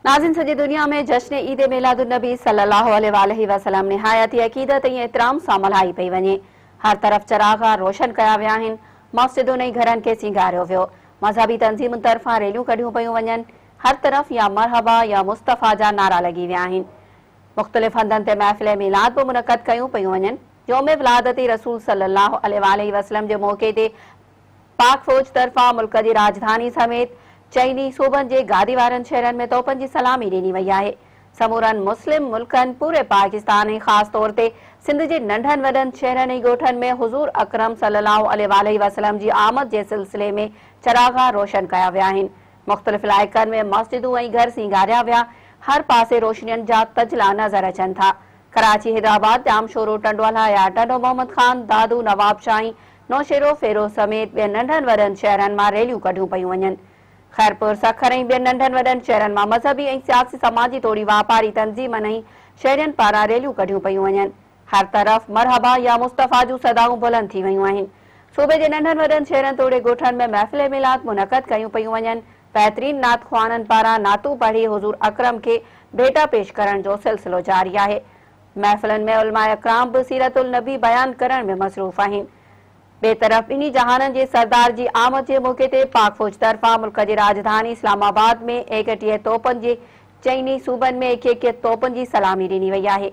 ناظرين سڄي دنيا ۾ جشن عيد ميلاد النبي صلي الله عليه واله وسلم نهايت ئي عقيدت ۽ احترام سان ملهائي پئي وڃي. هر طرف چراغ روشن ڪيا ويا آهن، مسجدن ۽ گهرن کي سينگاريو ويو، مذهبي تنظيمن طرفان ريليون ڪڍيون پيون وڃن، هر طرف يا مرحبا يا مصطفيٰ جا نعرا لڳي ويا آهن. مختلف هنڌن تي محفل ميلاد به منعقد ڪيون پيون وڃن. يوم ولادت رسول صلي الله عليه واله وسلم جي موقعي تي پاڪ فوج طرفان ملڪ جي راڄڌاني سميت چئني صوبن جي گادي وارن شهرن ۾ توپن جي سلامي ڏني وئي آهي. سمورن مسلم ملڪن، پوري پاڪستان ۽ خاص طور تي سنڌ جي ننڍن وڏن شهرن ۽ ڳوٺن ۾ حضور اڪرم صلي الله عليه واله وسلم جي آمد جي سلسلي ۾ چراغان روشن ڪيا ويا آهن. مختلف علائقن ۾ مسجدون ۽ گهر سينگاريا ويا، هر پاسي روشنين جا تجلا نظر اچن ٿا. ڪراچي، حيدرآباد، ڄامشورو، ٽنڊوالهيار، ٽنڊو محمد خان، دادو، نوابشاهي، نوشهرو فيروز سميت ٻين ننڍن وڏن شهرن مان ريليون ڪڍيون پيون وڃن. خيرپور، سکر ۽ ٻين ننڍن وڏن شهرن مان مذهبي ۽ سياسي سماجي توڙي واپاري تنظيمن ۽ شهرين پاران ريليون ڪڍيون پيون وڃن. هر طرف مرحبا يا مصطفيٰ جون صدائون بلند ٿي ويون آهن. صوبي جي ننڍن وڏن شهرن توڙي ڳوٺن ۾ محفل ميلاد منعقد ڪيون پيون وڃن. بهترين نعت خوانن پاران نعتون پڙهي حضور اڪرم کي ڀيٽا پيش ڪرڻ جو سلسلو جاري آهي. محفلن ۾ علماء اڪرام به سيرت النبي بيان ڪرڻ ۾ مصروف آهن. ٻئي طرف ٻنهي جهانن جي سردار جي آمد جي موقعي تي پاڪ فوج طرفان ملڪ جي راڄڌاني اسلام آباد ۾ 31 توپن جي چئني صوبن ۾ 21 توپن جي سلامي ڏني وئي آهي.